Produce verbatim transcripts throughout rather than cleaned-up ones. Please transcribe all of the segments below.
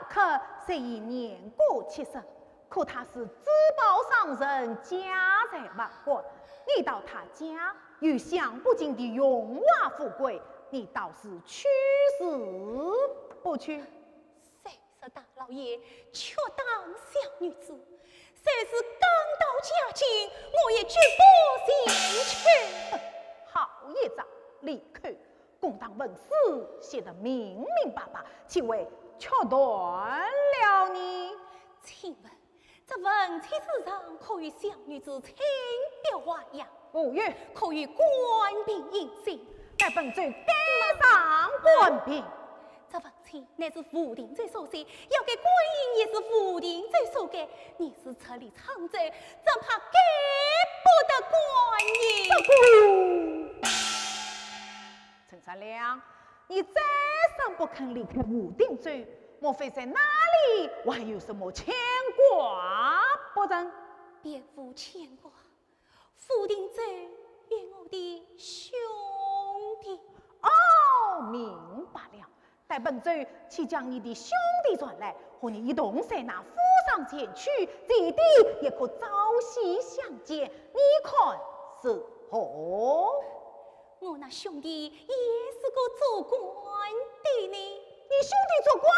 客虽已年过七十，可他是珠宝商人，家财万贯。你到他家，有享不尽的荣华富贵，你倒是去是不去？谁说大老爷却当小女子？虽是刚到嘉靖，我也绝不前去。好一张利口！ 公堂文书写得明明白白，岂会曲断了呢？请问，这文契之上可与小女子亲笔画押？无有。可与官凭印信？待本奏盖上官凭。这文契乃是吴定州所写，要给官印也是吴定州所给，你是出力沧州，怎怕给不得官印？这个 陈善良，你再三不肯离开吴定州，莫非在那里还有什么牵挂不成？别无牵挂，吴定州与我的兄弟。哦，明白了。待本州去将你的兄弟传来，和你一同在那府上前去，这点也可朝夕相见，你看如何？ 我那兄弟也是个做官的呢。你兄弟做官？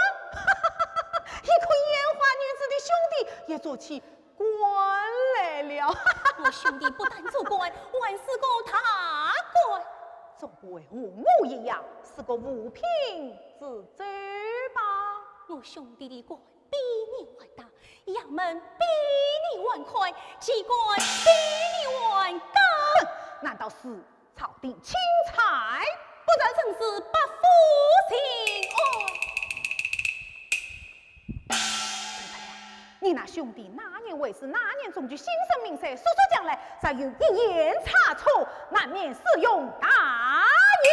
一个烟花女子的兄弟也做起官来了。我兄弟不但做官，还是个大官。总不会和我一样，是个五品之州吧？我兄弟的官比你还大，衙门比你还宽，机关比你还高。哼，难道是 朝廷钦差不成？真是百夫行案。你那兄弟那年会试，那年中举，姓甚名谁，速速讲来，若有一言差错，难免适用大刑。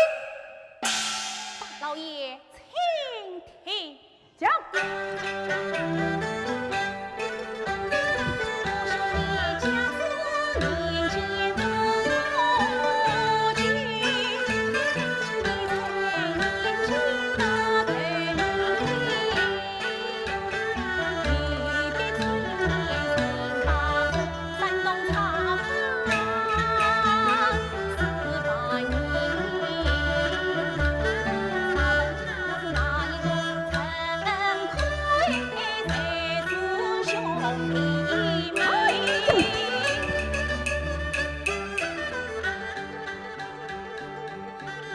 大老爷，请听。 讲。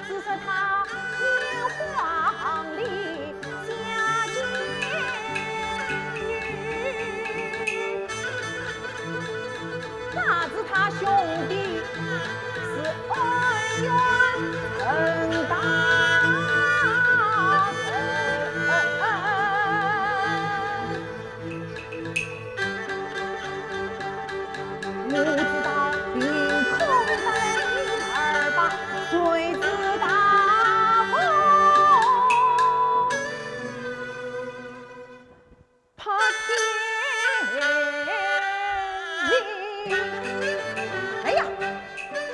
只说他年华里 那是他兄弟是恩怨深大。 我知道凭空在二八谁知大风拍天地。哎呀，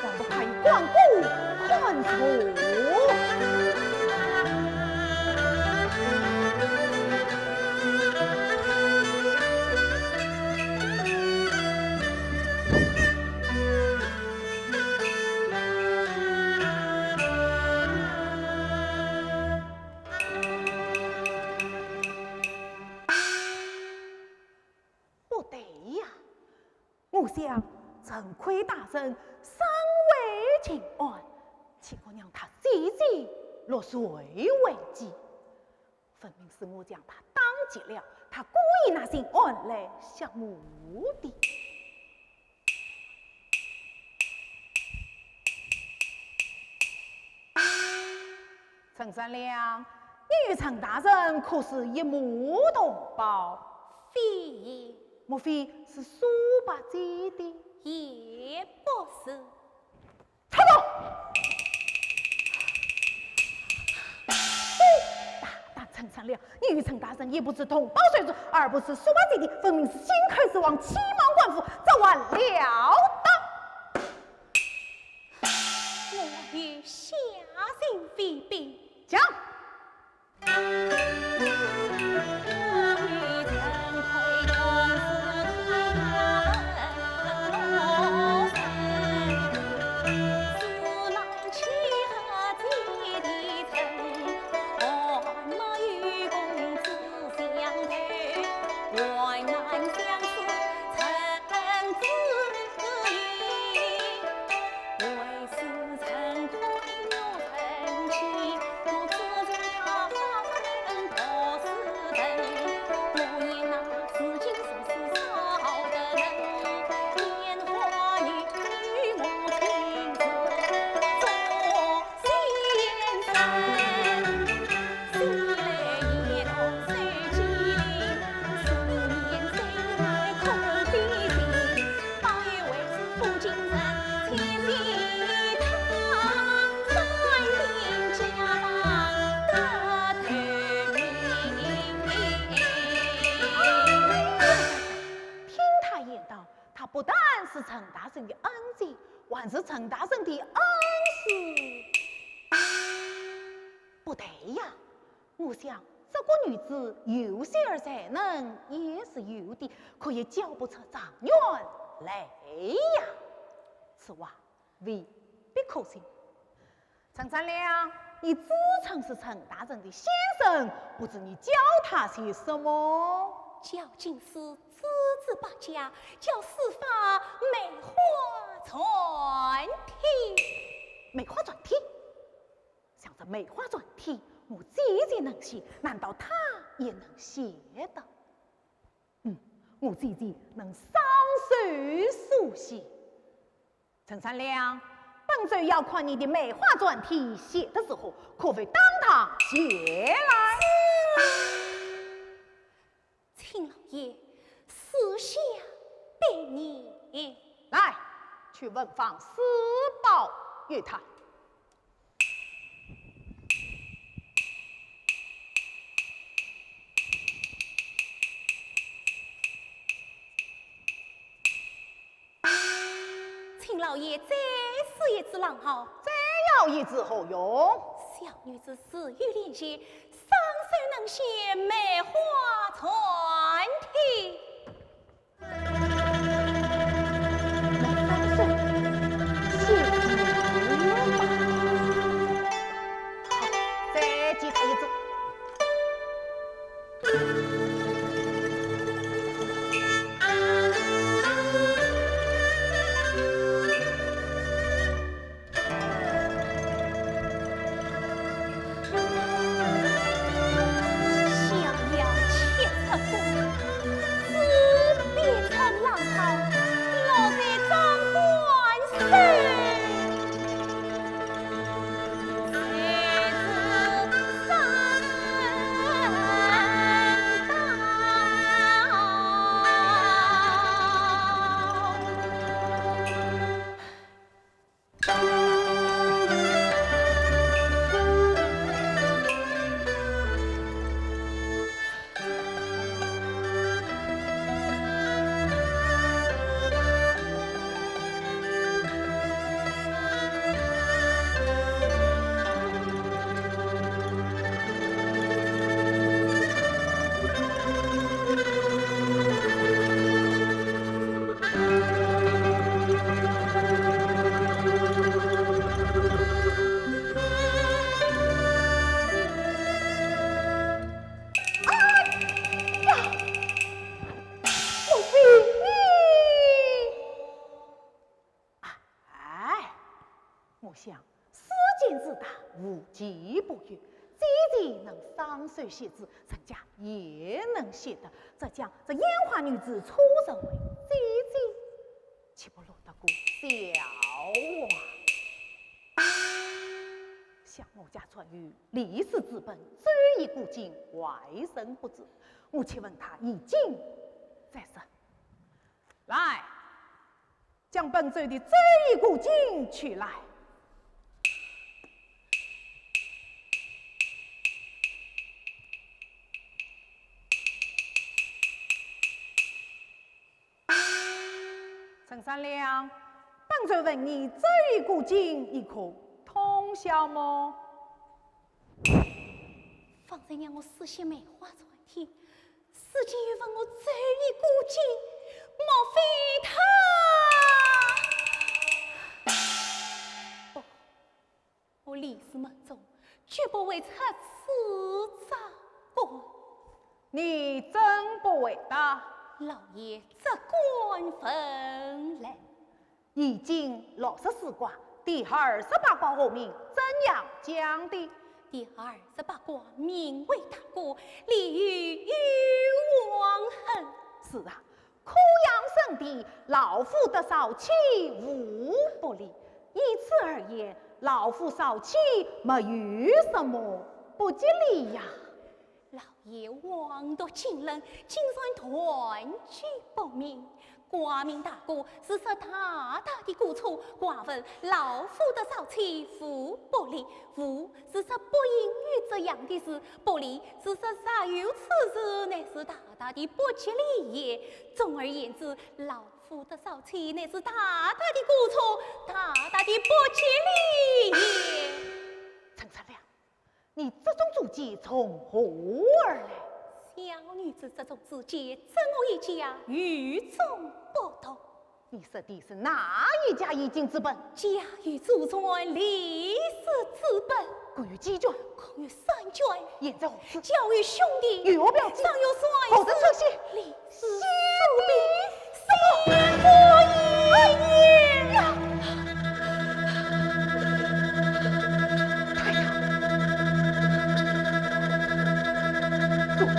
还不快与关公看齐！ 不对呀，我想陈魁大人尚未尽安，岂可让他姐姐落水为妻？分明是我将他打急了，他故意拿信案来吓我的。 陈善良，你与陈大人可是一母同胞？非也。莫非是叔伯姐弟？也不是。插手！大胆陈善良，你与陈大人也不是同胞手足，而不是叔伯姐弟，分明是信口雌黄，欺瞒官府，这还了得？ 我与下人回禀。讲。听她言道，她不但是陈大人的恩姐，还是陈大人的恩师。不对呀，我想这个女子有些儿才能也是有的，可也教不出状元来呀。此话未必可信。 陈善良，你自称是陈大人的先生，不知你教他些什么？教经书，诸子百家，教书法，梅花篆帖。梅花篆帖？像这梅花篆帖，我姐姐能写，难道她也能写的？嗯，我姐姐能双手书写。 陈善良，本奏要看你的梅花篆帖写得如何，可否当堂写来？请老爷赐下笔砚。来，去文房私报与他。 请老爷再赐一支狼毫。再要一支何用？小女子自幼练习，双手能写梅花篆帖。梅花篆帖，写梅花。好，再给他一支。 逍遥且出风，自比春兰草，落在张官手。 哎呀，莫非你？哎，我想世间之大，无奇不有，姐姐能双手写字，人家也能写得，这将这烟花女子初成为姐姐，岂不落得个笑话？ 想我家传有历史之本，周易古今，外人不知。我且问他易经再说。来，将本周的周易古今取来。 陈善良，本周问你周易古今，你可通晓么？方才让我书写梅花篆帖，如今又问我周易古今，莫非他……不， 我李氏门中绝不会出此章官。你怎不会答？老爷，这官问来。易经六十四卦，第二十八卦何名？怎样讲的？第二十八卦名为大卦，里有欲望恨。是啊， 枯杨生地，老虎得少气无不利。以此而言，老虎少气没有什么不吉利呀。老爷枉读经论，竟然断句不明，寡民大哥，是说大大的过错，寡闻老夫的少妻无不利，无是说不应于这样的事，不利是说若有此事，乃是大大的不吉利也。总而言之，老夫的少妻乃是大大的过错，大大的不吉利也。陈三娘，你这种主见从何而来？小女子这种主见，在我一家与众不同。你说的是哪一家一经之本？家有祖传，历史之本。共有几卷？共有三卷。现在何处？交与兄弟。有何表记？尚有三何曾出现？ 是苏炳，什么？哎呀！哎呀！苏北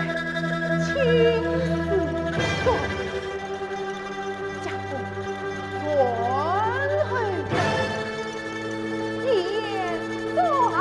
青丝传，家风传后代，一言传二。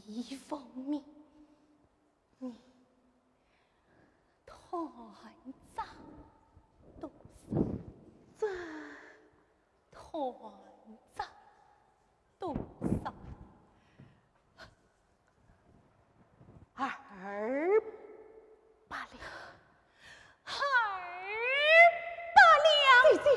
李凤鸣，你断章取义。这断章取义。 二百两。二百两。姐姐。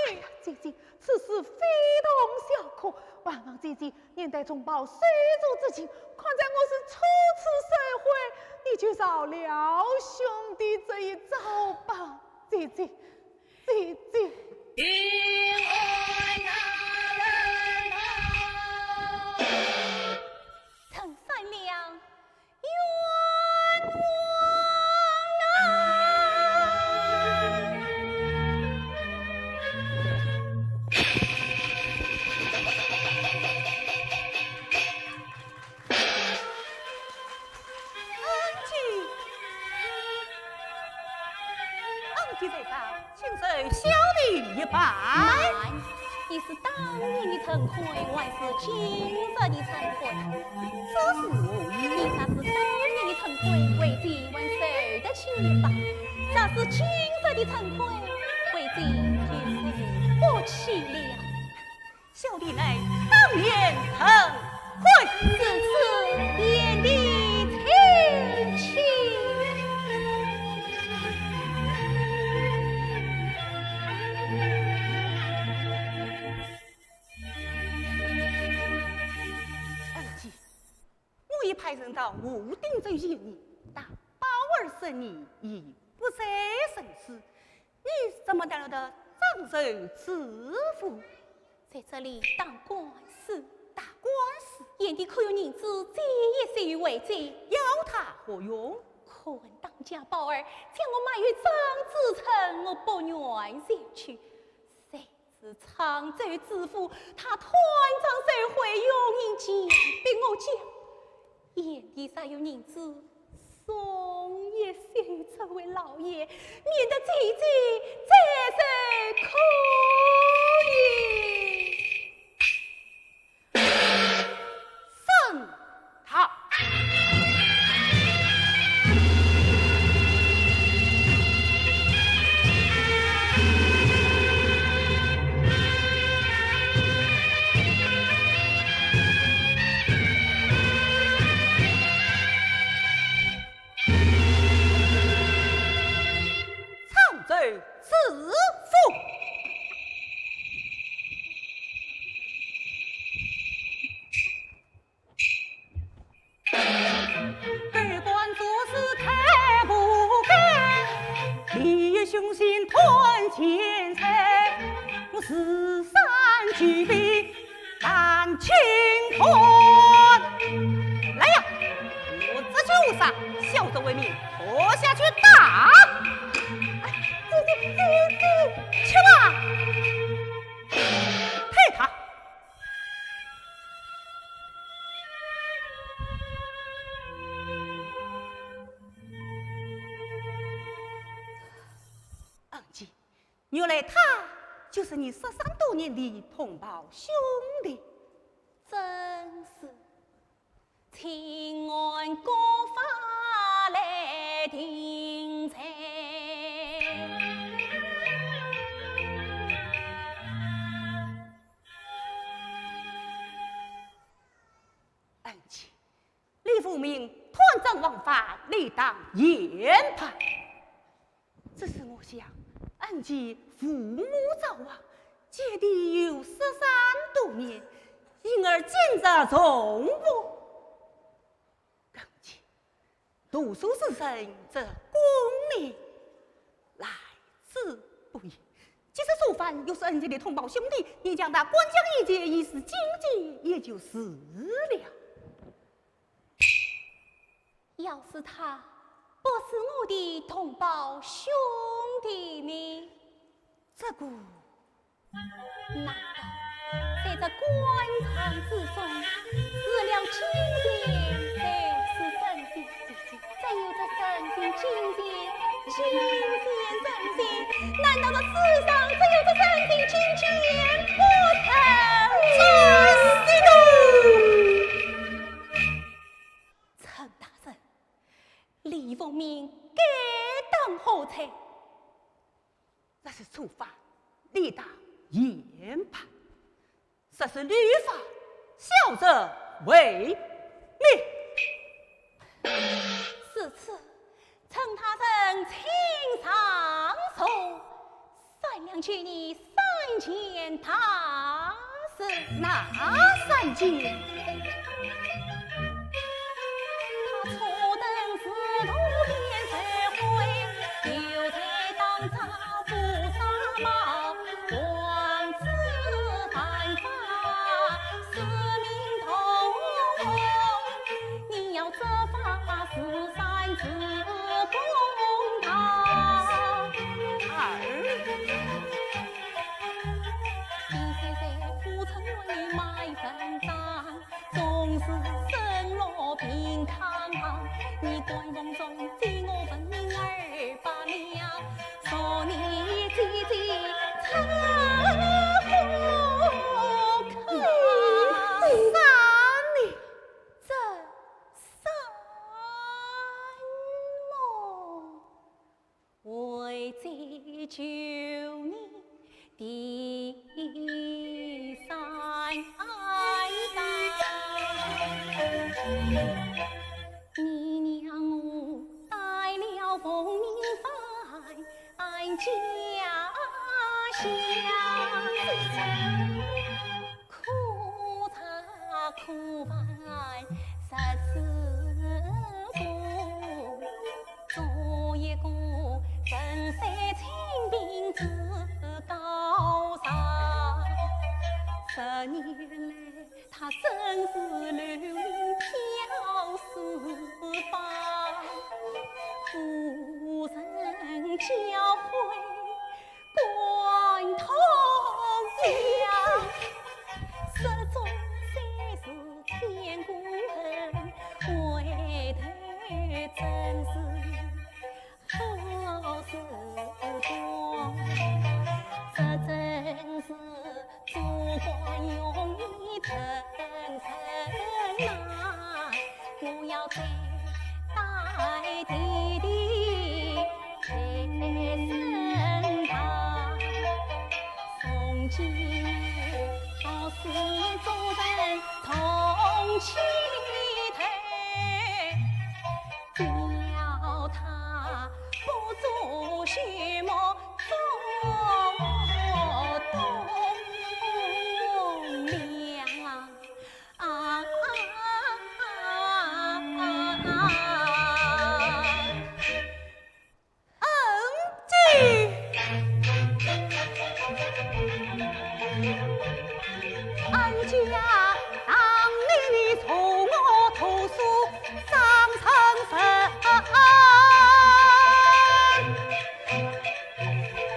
哎呀，姐姐，此事非同小可，万望姐姐念在同胞手足之情，看在我是初次受贿，你就饶了兄弟这一遭吧，姐姐，姐姐。陈三娘，冤枉啊！恩姐，恩姐在上，请受小弟一拜。慢，你是当年的陈魁，还是今日的陈魁？这是何意？你若是当年的陈魁，为姐还受得起一拜；若是今日的陈魁，为姐就是不起了。小弟乃当年陈魁。如此，贤弟请起。恩姐， 我已派人到武定州寻你，但宝二生意已不在人世，你怎么得了的长寿之福？在这里打官司。打官司？贤弟可有银子借一些与为姐？要它何用？可问当家宝二将我卖与张子成，我不愿前去。谁 是沧州知府，他断章取义，用银强逼我讲，贤弟若有银子，送一些这位老爷，免得姐姐再受苦矣。 沈泰。沧州知府。 来呀，我这句话，小子为民，拖下去打！哎，姐姐，姐姐，去吧！退他！恩姐， 原来他就是你失散多年的同胞兄弟。正是，请按国法来定罪。恩姐， 李凤鸣断章枉法，理当严办。只是我想，恩姐父母早亡，姐弟又失散多年，因而今日重逢。恩姐，读书之人，这功名来之不易。既是初犯，又是恩姐的同胞兄弟，你将他关将一箭，以示警戒，也就是了。 要是他不是我的同胞兄弟呢？这个，难道在这官场之中，除了金钱，就是人情？只有这人情、金钱，金钱、人情，难道这世上只有这人情、金钱不成？真是的！ 陈大人，李凤鸣该当何罪？若是初犯，理当严办；若是屡犯，小者为免。如此，陈大人请上座。 三娘求你三三件大事。哪三件？他初登仕途便受贿，又在当朝做纱帽，王子犯法，私名同红，你要责罚十三字公道。二。 你虽在府城里卖文章，总是身落病糠糠。你官封中见我文名二百两，说你姐姐出火坑。啥呢？这啥么？ 为追求你的山丹，你让我带了凤鸣返家乡。 苦茶苦饭十子苦，做一个陈三清兵之高尚。十年来，他真是流名飘四方，无人教诲， 观同乡，失足虽是千古恨，回头真是好时光。这真是祖国永远疼痛啊！ 我要再带弟弟回省堂，从今到死做人同气头，叫他不做畜牧，做栋梁。 啊，啊，啊，啊，啊。恩姐，恩姐啊，当年你助我读书上城门，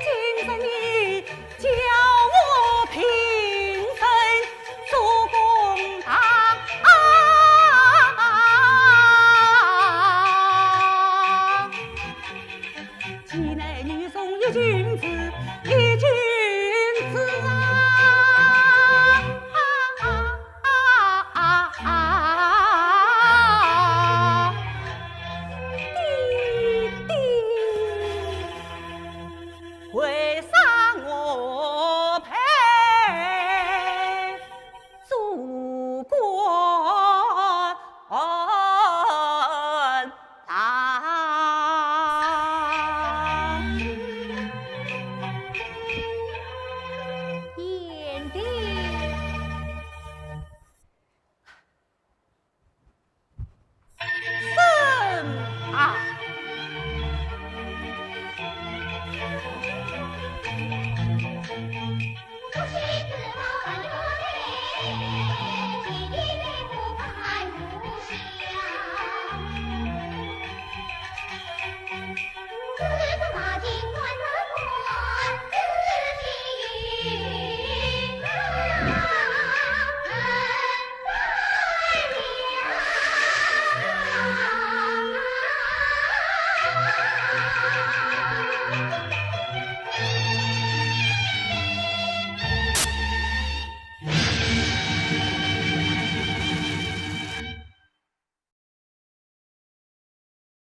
今日你 叫我平身做公堂。既然女中一君子，一君子啊！ 啊，弟弟，为啥我配做官啊？ 贤弟。